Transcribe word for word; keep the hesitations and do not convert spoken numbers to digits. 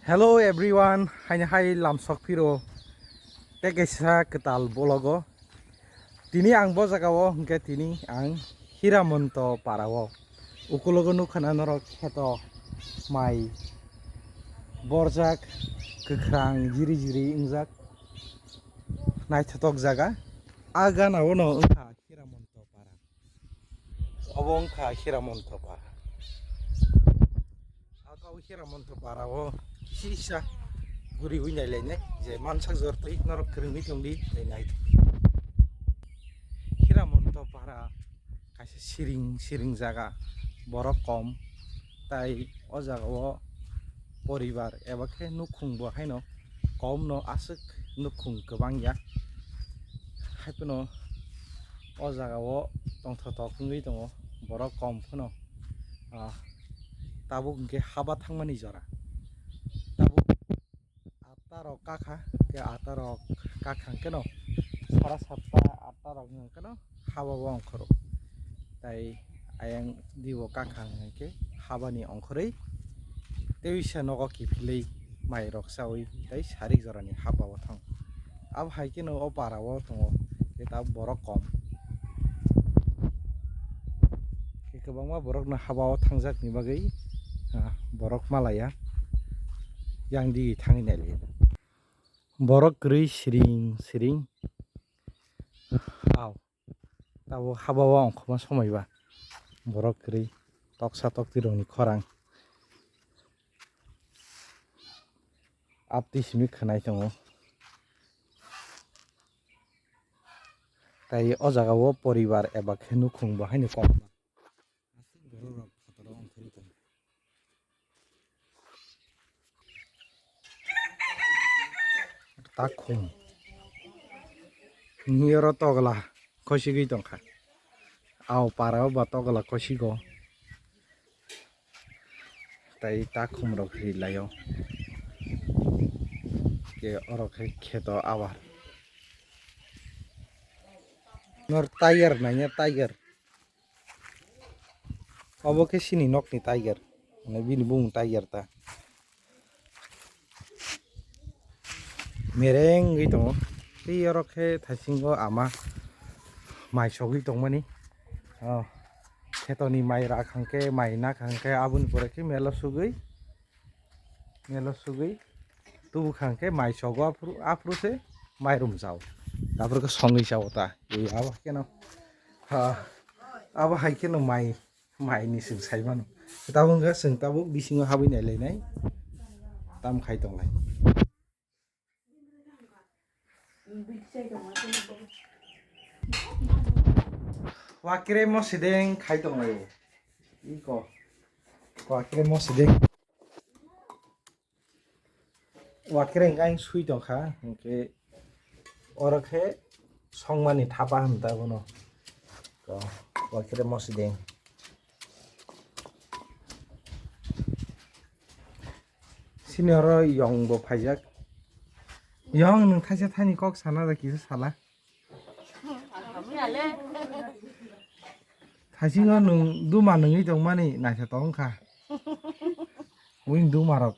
Hello everyone, haini hai lamsok phiro tei kaisa kwtal vlog o. Tini ang bo jaga o hwnkhe tini ang Hiramonto para o. Ukulogo nukha na norok kheto mai borjak, kwkhrang jiri jiri wngjak, naithotok jaga. A gana o no wngkha Hiramonto para. Obo wngkha Hiramonto para. Abo Hiramonto para o kisa guriwi nailainai je mansak jor twi norok kwrwngwi tongdi tei nai. Hiramonto para kaisa siring siring jaga, borok kom, tai o jaga o poribar eba khe nukhung bo haino kom no aswk nukhung kwbang ya. Haiphano o jaga o tongthotok wngwi tongo, borok kom phano, ah, tabuk hwnkhe haba thangmani jora. Tabuk atta rok kakha, khe atta rok kakha hwnkhe no sara satta atta rok hwnkhe no haba bo ongkhoro. Tai ayang dibo kakha hwnkhe habani ongkhorwi tei bisa nogo kiphilwi mai rok chawi tai sarik jorani haba o thang. Abo hai kheno o para o tongo, khe tabuk borok kom. Khe kwbangma borok no haba o thangjak ni bagwi, ah, borok malaya yang di thangwi nailai. Borok kwrwi siring siring. Au. Tabuk haba o ongkhorma somoi ba. Borok kwrwi toksa tokti rokni khorang. Aptwi simi khwnai tongo. Tai o jaga o poribar eba khe nukhung bo haino kokma. Aswk borok rok phataro ongkhorwi tongo. Takhum. Niyoro togla kosigwi tongkha. Ao para o ba togla kosigo. Tai takhum rok ri laio. Ke oro khe kheto abar. Nor tiger nanya tiger. Obo khe chini nokni tiger. Mane bini bumung tiger ta. Mereng wngwi tongo. Tei oro khe thaisingo ama mai sogwi tongmani. Oh, khetoni mai rak hangkhe, mai nak hangkhe, aboni pore khe melo sugwi, melo sugwi. Tubu kha hwnkhe mai sogo aphuru, aphuru se mai rum jao. Aphuru khe songwi jao ta. Ei abo hai kheno. Ha, abo hai kheno mai, mai ni chwng sai mano. Tabuk wngkha chwng tabuk bisingo habwi nai lai nai. Tam khai tong lai. Wakire mo sideng khai tong lai. Iko. Wakire mo sideng. Wakire hwnkhe ang sui tongkha, hwnkhe oro khe songmani thapa hwn ta bono. To, wakire mosideng. Sini oro yong bo phaijak. Yong, nwng thaisa thani kok sana da kisa sala. Thaisingo nwng duma nungwi tongmani naithotok wngkha. Wng duma rok.